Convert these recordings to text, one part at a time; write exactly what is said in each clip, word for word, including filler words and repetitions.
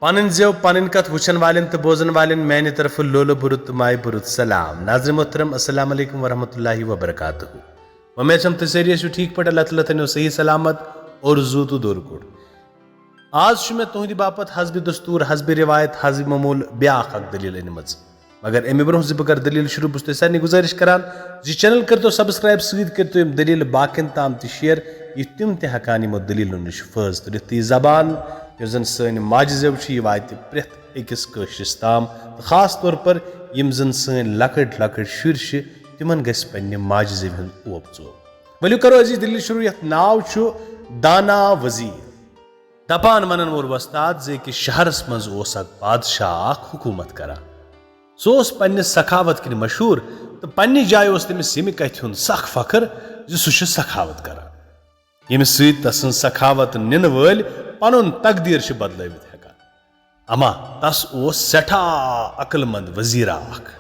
پنٕنۍ زٮ۪و، پنٕنۍ کتھ وٕچھن والٮ۪ن تہٕ بوزن والٮ۪ن میانہِ طرفہٕ لولہٕ بُرُت تہٕ مایہِ بُرُت سلام۔ ناظرین محترم، السلام علیکم ورحمۃ اللہ وبرکاتہ۔ وۄمید چھم تُہۍ سٲری ٲسِو ٹھیٖک پٲٹھۍ۔ اللہ تعالیٰ تھٲینو صحیح سلامت، اور زوٗ تہٕ دوٚر کوٚر۔ آز چھُ مےٚ تُہنٛدِ باپتھ حسبِ دستور، حسبِ روایت، حسبِ معمول بیاکھ اکھ دٔلیٖل أنمٕژ۔ مگر اَمہِ برٛونٛہہ زِ بہٕ کرٕ دٔلیٖل شروٗع، بہٕ چھُس تۄہہِ سارنٕے گُزٲرِش کران زِ channel کٔرۍتو subscribe، سۭتۍ کٔرۍتو یِم دٔلیٖلہٕ باقین تام تہِ share، یِتھ تِم تہِ ہٮ۪کان یِمو دٔلیٖلو نِش فٲیدٕ تُلِتھ۔ تہٕ یہِ زبان یۄس زن سٲنۍ ماجہِ زٮ۪و چھِ، یہِ واتہِ پرٛٮ۪تھ أکِس کٲشرِس تام، تہٕ خاص طور پر یِم زن سٲنۍ لۄکٕٹۍ لۄکٕٹۍ شُرۍ چھِ، تِمن گژھِ پننہِ ماجہِ زٮ۪وِ ہُنٛد اوپ ژوپ۔ ؤلِو کرو أزِچ دٔلیٖل شروٗع، یتھ ناو چھُ دانا وزیر۔ دپان ونن وول وۄستاد زِ أکِس شہرس منٛز اوس اکھ بادشاہ اکھ حکوٗمت کران۔ سُہ اوس پننہِ سخاوت کِنۍ مشہوٗر، تہٕ پننہِ جایہِ اوس تٔمِس ییٚمہِ کتھِ ہُنٛد سخ فخر زِ سُہ چھُ سخاوت کران، ییٚمہِ سۭتۍ تسٕنٛز سخاوت نِنہٕ وٲلۍ پنُن تقدیر چھِ بدلٲوِتھ ہٮ۪کان۔ اما تس اوس سٮ۪ٹھاہ عقل مند وزیرا اکھ،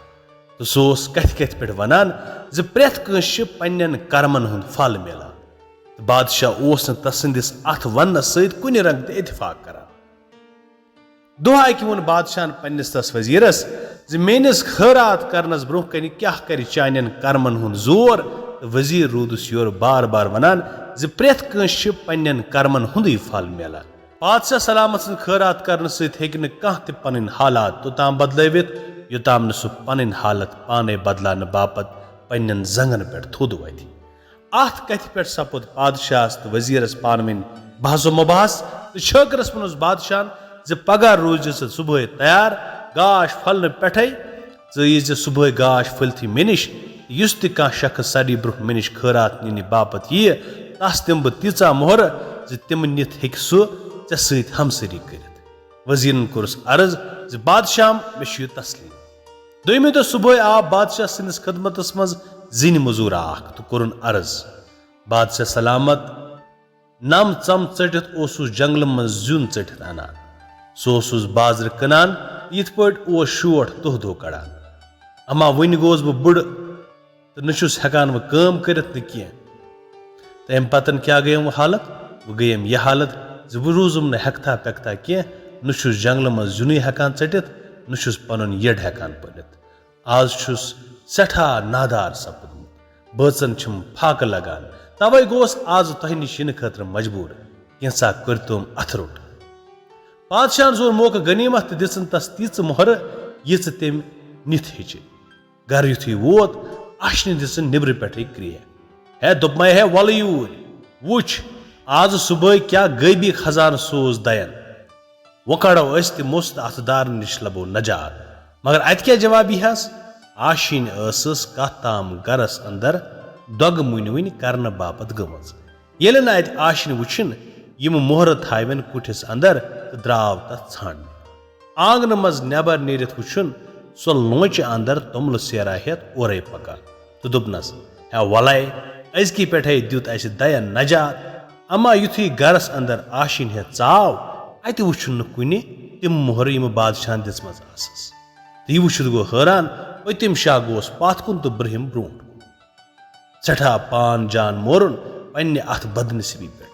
تہٕ سُہ اوس کتھِ کتھِ پٮ۪ٹھ ونان زِ پرٛٮ۪تھ کٲنٛسہِ چھِ پننٮ۪ن کرمن ہُنٛد پھل میلان، تہٕ بادشاہ اوس نہٕ تسٕنٛدِس اتھ وننس سۭتۍ کُنہِ رنگہٕ تہِ اتفاق کران۔ دۄہ اکہِ ووٚن بادشاہن پننِس تس وزیرس زِ میٲنِس خٲرات کرنس برٛونٛہہ کنہِ کیاہ کرِ چانٮ۪ن کرمن ہُنٛد زور؟ تہٕ وزیر روٗدُس یورٕ بار بار ونان زِ پرٛٮ۪تھ کٲنٛسہِ چھِ پننٮ۪ن کرمن ہُنٛدُے پھل میلان۔ بادشاہ سلامت سٕنٛدِ خٲرات کرنہٕ سۭتۍ ہیٚکہِ نہٕ کانٛہہ تہِ پنٕنۍ حالات توٚتام بدلٲوِتھ، یوٚتام نہٕ سُہ پنٕنۍ حالت پانے بدلاونہٕ باپتھ پننٮ۪ن زنٛگن پٮ۪ٹھ تھوٚد وتھِ۔ اتھ کتھِ پٮ۪ٹھ سپُد بادشاہس تہٕ وزیرس پانہٕ ؤنۍ بحث و مباحث، تہٕ چھٲکرس ووٚنُس بادشاہن زِ پگاہ روٗزِ ژٕ صبحٲے تیار، گاش پھلنہٕ پٮ۪ٹھے ژٕ ییٖزِ صبحٲے گاش پھٔلتھٕے مےٚ نِش۔ یُس تہِ کانٛہہ شخص ساڑی برٛونٛہہ مےٚ نِش خٲرات نِنہِ باپتھ یِیہِ، تس دِمہٕ بہٕ تیٖژاہ مۄہرٕ زِ تِم نِتھ ہیٚکہِ سُہ ژےٚ سۭتۍ ہمسری کٔرِتھ۔ وزیرن کوٚرُس عرض زِ بادشاہ، مےٚ چھُ یہِ تسلیم۔ دوٚیمہِ دۄہ صبحٲے آو بادشاہ سٕنٛدِس خدمتس منٛز زِنۍ مٔزوٗرا اکھ تہٕ کوٚرُن عرض، بادشاہ سلامت، نم ژم ژٔٹِتھ اوسُس جنگلہٕ منٛز زیُن ژٔٹِتھ انان۔ سُہ اوسُس بازرٕ کٕنان، یِتھ پٲٹھۍ اوس شوٹھ دۄہ دۄہ کڑان۔ اما وُنہِ گوس بہٕ بُڑٕ تہٕ نہ چھُس ہٮ۪کان وۄنۍ کٲم کٔرِتھ نہٕ کینٛہہ۔ تہٕ امہِ پتن کیٛاہ گٔیم وۄنۍ حالت؟ وۄنۍ گٔیم یہِ حالت زِ وۄنۍ روٗزُم نہٕ ہٮ۪کتھا پٮ۪کتھا کینٛہہ، نہ چھُس جنگلہٕ منٛز زیُنٕے ہٮ۪کان ژٔٹِتھ، نہ چھُس پنُن یٔڑ ہٮ۪کان پٔرِتھ۔ آز چھُس سٮ۪ٹھاہ نادار سپُدمُت، بٲژن چھِم پھاکہٕ لگان، توے گوس آز تۄہہِ نِش یِنہٕ خٲطرٕ مجبوٗر۔ کینٛژھا کٔرۍتوم اتھٕ روٚٹ۔ بادشاہن زور موقعہٕ غنیمت تہٕ دِژٕن تس تیٖژٕ مۄہرٕ، ییٖژٕ تٔمۍ نِتھ ہیٚچہِ۔ گرٕ یُتھُے ووت، آشنہِ دِژٕن نیبرٕ پٮ۪ٹھٕے کرٛیکھ۔ ہے، دوٚپمَے ہے، وَلہٕ یوٗرۍ، وٕچھ، آزٕ صُبحٲے کیٛاہ غٲبی خزانہٕ سوز دَین۔ وۄنۍ کڑو أسۍ تہِ مُس تہٕ اَتھٕ دارن نِش لبو نجات۔ مگر اَتہِ کیٛاہ جواب یی ہس؟ آشِنۍ ٲسٕس کَتھ تام گرس اندر دۄگہٕ مُنہِ وُنہِ کرنہٕ باپتھ گٔمٕژ۔ ییٚلہِ نہٕ اَتہِ آشِنۍ وُچھِن، یِم مۄہرٕ تھاوٮ۪ن کُٹھِس اندر تہٕ درٛاو تتھ ژھانٛڈنہِ۔ آنگنہٕ منٛز نٮ۪بر نیٖرِتھ وُچھُن، سۄ لونچہِ اندر توٚملہٕ سیرا ہٮ۪تھ اورے پکان تہٕ دوٚپنس، ہے وَلَے، أزکی پٮ۪ٹھے دیُت اَسہِ دَین نجات۔ اما یُتھُے گرس اندر آشِنۍ ہٮ۪تھ ژاو، اَتہِ وُچھُن نہٕ کُنہِ تِم مۄہرٕ یِم بادشاہن دِژمژٕ آسس۔ تہٕ یہِ وُچھِتھ گوٚو حٲران، پٔتِم شاہ گوس پتھ کُن تہٕ برٛونٛہِم برٛونٛٹھ کُن۔ سٮ۪ٹھاہ پان جان مورُن پننہِ اتھ بدنصیبی پٮ۪ٹھ۔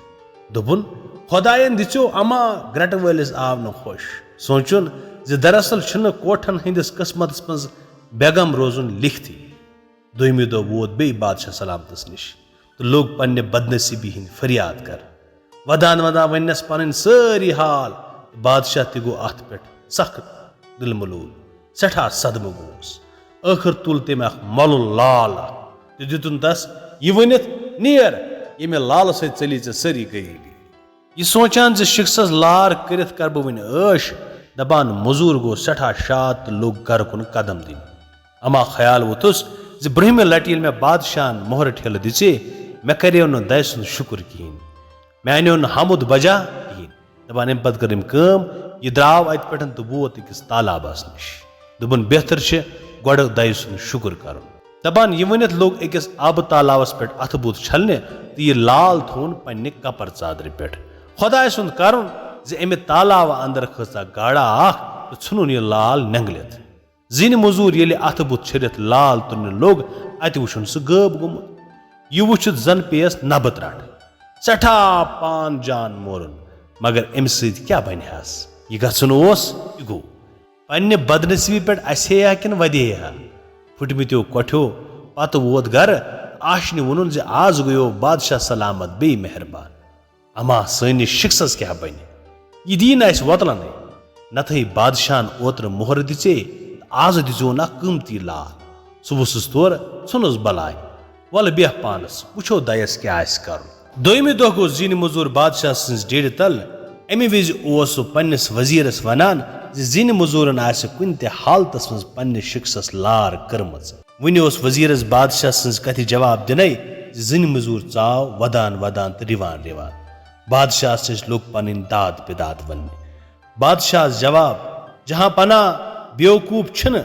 دوٚپُن، خۄداین دِژیو اما گرٹہٕ وٲلِس آو نہٕ خۄش۔ سونٛچُن زِ دراصل چھُنہٕ کوٹھن ہٕنٛدِس قٕسمتس منٛز بیغم روزُن لیکھتھٕے۔ دوٚیمہِ دۄہ ووت بیٚیہِ بادشاہ سلامتس نِش تہٕ لوٚگ پننہِ بدنصیبی ہٕنٛدۍ فریاد کرنہِ۔ ودان ودان وننس پنٕنۍ سٲری حال۔ بادشاہ تہِ گوٚو اتھ پٮ۪ٹھ سخت دِل ملوٗل، سٮ۪ٹھاہ صدمہٕ گوس۔ ٲخٕر تُل تٔمۍ اکھ مۄلُل لال اکھ تہٕ دِتُن تس، یہِ ؤنِتھ، نیر، ییٚمہِ لالہٕ سۭتۍ ژٔلی ژےٚ سٲری غریٖبی۔ یہِ سونٛچان زِ شخصس لار کٔرِتھ کرٕ بہٕ وُنہِ عٲش، دپان مٔزوٗر گوٚو سٮ۪ٹھاہ شاد تہٕ لوٚگ گرٕ کُن قدم دِنہِ۔ اما خیال ووٚتھُس زِ برٛونٛہمہِ لٹہِ ییٚلہِ مےٚ بادشاہن مۄہرٕ ٹھیلہٕ دِژے، مےٚ کریو نہٕ دَے سُنٛد شُکر کِہیٖنۍ۔ مےٚ اَنیو نہٕ حمد بجا کِہیٖنۍ۔ دپان، اَمہِ پتہٕ کٔر أمۍ کٲم، یہِ درٛاو اَتہِ پٮ۪ٹھ تہٕ ووت أکِس تالابس نِش۔ دوٚپُن، بہتر چھِ گۄڈٕ دَیہِ سُنٛد شُکر کرُن۔ دپان، یہِ ؤنِتھ لوٚگ أکِس آبہٕ تالابس پٮ۪ٹھ اَتھٕ بُتھ چھلنہِ تہٕ یہِ لال تھوٚوُن پننہِ کپر ژادرِ پٮ۪ٹھ۔ خۄداے سُنٛد کرُن زِ اَمہِ تالابہٕ اندر کھٔژ اکھ گاڈا اکھ تہٕ ژھُنُن یہِ لال نٮ۪نٛگلِتھ۔ زِنۍ مٔزوٗر ییٚلہِ اَتھٕ بُتھ چھٔلِتھ لال تُلنہِ لوٚگ، اَتہِ وُچھُن سُہ غٲب گوٚمُت۔ یہِ وُچھِتھ زَن پیٚیَس نَبہٕ ترٛٹھ۔ سٮ۪ٹھاہ پان جان مورُن، مگر اَمہِ سۭتۍ کیٛاہ بَنہِ ہَس؟ یہِ گژھُن اوس، یہِ گوٚو۔ پننہِ بدنصیبی پٮ۪ٹھ اسے ہا کِنہٕ ودے ہا؟ پھُٹمٕتیو کۄٹھیو پتہٕ ووت گرٕ۔ آشنہِ ووٚنُن زِ آز گوٚیو بادشاہ سلامت، بیٚیہِ مہربان۔ اما سٲنِس شخصس کیٛاہ بنہِ؟ یہِ دِیہِ نہٕ اسہِ وۄتلنٕے۔ نتہٕ ہے بادشاہن اوترٕ مۄہر دِژے، تہٕ آز دِژیون اکھ قۭمتی لال۔ سُہ ووٚسُس تورٕ، ژھُنُس بلاے۔ ولہٕ بیٚہہ پانس، وٕچھو دَیَس کیٛاہ آسہِ کرُن۔ دوٚیمہِ دۄہ گوٚو زِنۍ مٔزوٗر بادشاہ سٕنٛزِ ڈیرِ تل۔ اَمہِ وِزِ اوس سُہ پننِس وزیرس ونان زِ زِنۍ مٔزوٗرن آسہِ کُنہِ تہِ حالتس منٛز پننِس شخصس لار کٔرمٕژ۔ وُنہِ اوس وزیرس بادشاہ سٕنٛزِ کتھِ جواب دِنے زِ زِنۍ مٔزوٗر ژاو ودان ودان تہٕ رِوان رِوان۔ بادشاہس نِش لوٚگ پنٕنۍ داد بِداد وننہِ۔ بادشاہس جواب، جہاں پناہ بیوقوف چھِنہٕ،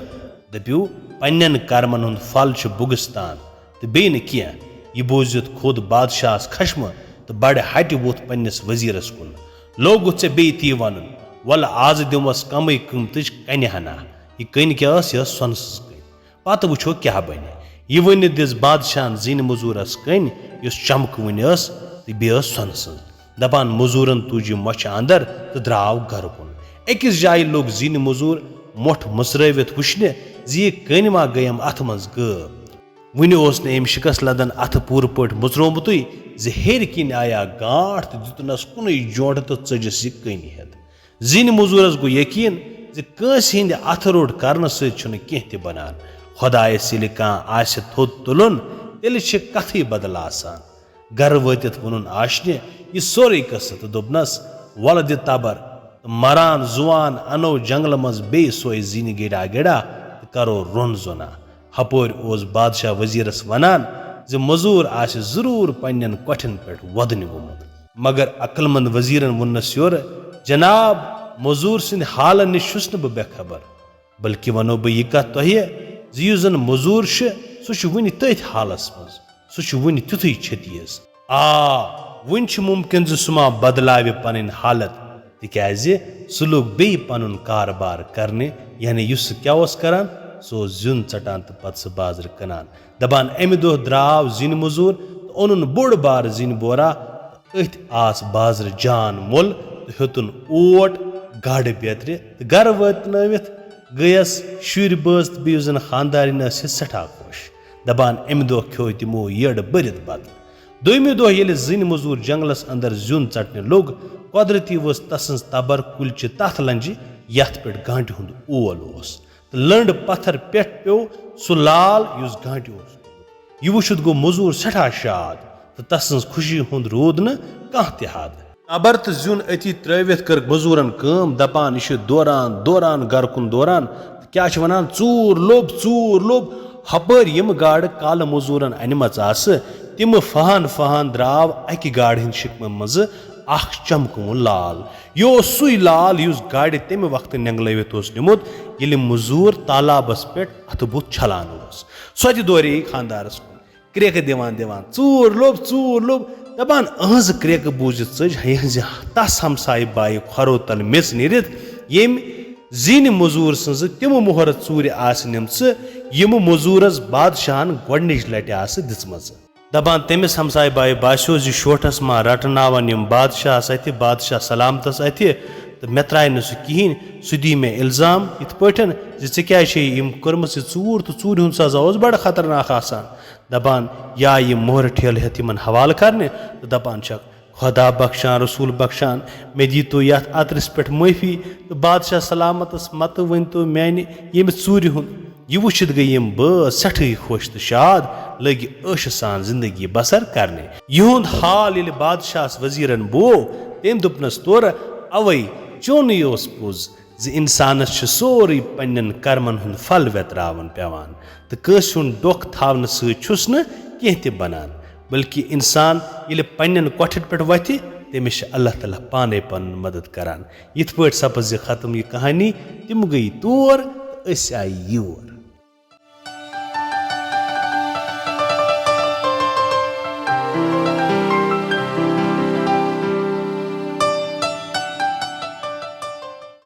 دٔپِو، پننٮ۪ن کرمن ہُنٛد پھل چھُ بُگستان تہٕ بیٚیہِ نہٕ کینٛہہ۔ یہِ بوٗزِتھ کھوٚت بادشاہس خشمہٕ تہٕ بڑِ ہٹہِ ووٚتھ پننِس وزیرس کُن۔ لوگُتھ ژےٚ بیٚیہِ تی ونُن، ولہٕ آزٕ دِمس کمٕے قۭمتٕچ کنہِ ہنا۔ یہِ کٔنۍ کیٛاہ ٲس؟ یہِ ٲس سۄنہٕ سٕنٛز کٔنۍ۔ پتہٕ وٕچھو کیٛاہ بنہِ۔ یہِ ؤنِتھ دِژ بادشاہن زِنۍ مٔزوٗرس کٔنۍ، یۄس چمکوٕنۍ ٲس تہٕ بیٚیہِ ٲس سۄنہٕ سٕنٛز۔ دپان مٔزوٗرن تُج یہِ مۄچھِ اندر تہٕ درٛاو گرٕ کُن۔ أکِس جایہِ لوٚگ زِنۍ مٔزوٗر مۄٹھ مٕژرٲوِتھ وٕچھنہِ زِ یہِ کٔنۍ ما گٔیم اتھٕ منٛز غٲب۔ وُنہِ اوس نہٕ أمۍ شِکس لدن اتھٕ پوٗرٕ پٲٹھۍ مٕژرومُتُے زِ ہیٚرِ کِنۍ آیا گانٹھ تہٕ دِتُنس کُنُے جونٛٹھ تہٕ ژٔجِس یہِ کٔنۍ ہٮ۪تھ۔ زِنۍ مٔزوٗرس گوٚو یقیٖن زِ کٲنٛسہِ ہٕنٛدِ اَتھٕ روٚٹ کرنہٕ سۭتۍ چھُنہٕ کینٛہہ تہِ بنان۔ خۄدایس ییٚلہِ کانٛہہ آسہِ تھوٚد تُلُن، تیٚلہِ چھِ کتھٕے بدل آسان۔ گرٕ وٲتِتھ ووٚنُن آشنہِ یہِ سورُے قصہٕ تہٕ دوٚپنس، "وَلہٕ دِ تبر تہٕ مران زُوان انو جنگلہٕ منٛز بیٚیہِ سۄے زِنۍ گِڑا گِڑا تہٕ کرو روٚن زوٚنا۔" ہپٲرۍ اوس بادشاہ وزیرس ونان زِ مٔزوٗر آسہِ ضروٗر پننٮ۪ن کۄٹھٮ۪ن پٮ۪ٹھ وۄدنہِ گوٚمُت۔ مگر عقل مند وزیرن ووٚننس یورٕ، "جناب، مٔزوٗر سٕنٛدِ حالن نِش چھُس نہٕ بہٕ بے خبر، بلکہِ ونو بہٕ یہِ کتھ تۄہہِ زِ یُس زن مٔزوٗر چھُ، سُہ چھُ وُنہِ تٔتھۍ حالس منٛز، سُہ چھُ وُنہِ تیُتھُے چھٔتیٖس۔ آ، وُنہِ چھُ مُمکِن زِ سُہ ما بدلاوِ پنٕنۍ حالت، تِکیازِ سُہ لوٚگ بیٚیہِ پنُن کاربار کرنہِ، یعنی یُس سُہ کیٛاہ اوس کران، سُہ اوس زیُن ژٹان تہٕ پتہٕ سُہ بازرٕ کٕنان۔" دپان، امہِ دۄہ درٛاو زِنۍ مٔزوٗر تہٕ اوٚنُن بوٚڑ بار زِنۍ بورا۔ أتھۍ آس بازرٕ جان مۄل تہٕ ہیوٚتُن اوٹ گاڈٕ بیترِ تہٕ گرٕ وٲتنٲوِتھ گٔیَس شُرۍ بٲژ تہٕ بیٚیہِ یُس زَن خانٛدارِنۍ ٲس، یہِ سٮ۪ٹھاہ خۄش۔ دَپان، امہِ دۄہ کھیوٚو تِمو یٔڑ بٔرِتھ بَتہٕ۔ دوٚیمہِ دۄہ ییٚلہِ زٔنۍ مٔزوٗر جنٛگلَس اندر زیُن ژَٹنہِ لوٚگ، قۄدرٔتی ؤژھ تَسٕنٛز تَبر کُلچہِ تَتھ لَنٛجہِ، یَتھ پٮ۪ٹھ گانٹہِ ہُنٛد اول اوس۔ تہٕ لٔنٛڈ پتھر پٮ۪ٹھ پیوٚو سُہ لال یُس گانٹہِ اوس۔ یہِ وٕچھِتھ گوٚو مٔزوٗر سٮ۪ٹھاہ شاد تہٕ تسٕنٛز خوشی ہُنٛد روٗد نہٕ کانٛہہ تہِ حد۔ تبر تہٕ زیُن أتی ترٲوِتھ کٔر مٔزوٗرن کٲم، دپان، یہِ چھُ دوران دوران گرٕ کُن دوران تہٕ کیٛاہ چھِ ونان، ژوٗر لوٚب، ژوٗر لوٚب۔ ہپٲرۍ یِم گاڈٕ کالہٕ مٔزوٗرن انِمژٕ آسہٕ، تِمہٕ پھہان پھہان درٛاو اکہِ گاڈٕ ہٕنٛدِ شِکمہٕ منٛزٕ اکھ چمکوُن لال۔ یہِ اوس سُے لال یُس گاڈِ تمہِ وقتہٕ نینگلٲوِتھ اوس نیومُت، ییٚلہِ مٔزوٗر تالابس پٮ۪ٹھ اتھٕ بُتھ چھلان اوس۔ سۄ تہِ دورے خانٛدارس کُن، کرٛیکہٕ دِوان دِوان، "ژوٗر لوٚب، ژوٗر لوٚب"۔ دپان، أہنٛزٕ کرٛیکہٕ بوٗزِتھ ژٔج یِہنٛزِ تس ہمسایہِ بایہِ کھۄرو تل میٚژ نیٖرِتھ، ییٚمۍ زِنۍ مٔزوٗر سٕنٛزٕ تِمہٕ مۄہرٕ ژوٗرِ آسہٕ نِمژٕ، یِمہٕ مٔزوٗرس بادشاہن گۄڈنِچ لٹہِ آسہٕ دِژمژٕ۔ دپان، تٔمِس ہمسایہِ بایہِ باسیو زِ شوٹھس ما رٹناون یِم بادشاہس اتھِ، بادشاہ سلامتس اتھِ، تہٕ مےٚ ترایہِ نہٕ سُہ کِہینۍ، سُہ دِیہِ مےٚ الزام یِتھ پٲٹھۍ زِ ژےٚ کیازِ چھے یِم کٔرمٕژ یہِ ژوٗر تہٕ ژوٗرِ ہُنٛد سزا اوس بڑٕ خطرناک آسان۔ دپان، یا یِم مۄہرٕ ٹھیلہٕ ہٮ۪تھ یِمن حوالہٕ کرنہِ تہٕ دپان چھکھ، خۄدا بخشان، رسول بخشان، مےٚ دیٖتو یتھ عطرس پٮ۪ٹھ معٲفی تہٕ بادشاہ سلامتس متہٕ ؤنۍتو میانہِ ییٚمہِ ژوٗرِ ہُنٛد۔ یہِ وٕچھِتھ گٔیہِ یِم بٲژ سٮ۪ٹھٕے خۄش تہٕ شاد، لٔگۍ عٲشہٕ سان زندگی بسر کرنہِ۔ یِہُنٛد حال ییٚلہِ بادشاہس وزیرن بوو، تٔمۍ دوٚپنس تورٕ، اوے چونُے اوس پوٚز زِ انسانس چھُ سورُے پننٮ۪ن کرمن ہُنٛد پھل ویتراوُن پٮ۪وان، تہٕ کٲنٛسہِ ہُنٛد ڈۄکھ تھاونہٕ سۭتۍ چھُس نہٕ کینٛہہ تہِ بنان، بلکہِ انسان ییٚلہِ پننٮ۪ن کۄٹھٮ۪ن پٮ۪ٹھ وتھِ، تٔمِس چھِ اللہ تعالیٰ پانے پنُن مدد کران۔ یِتھ پٲٹھۍ سپٕز یہِ ختم یہِ کہانی، تِم گٔیہِ تور تہٕ أسۍ آیہِ یور۔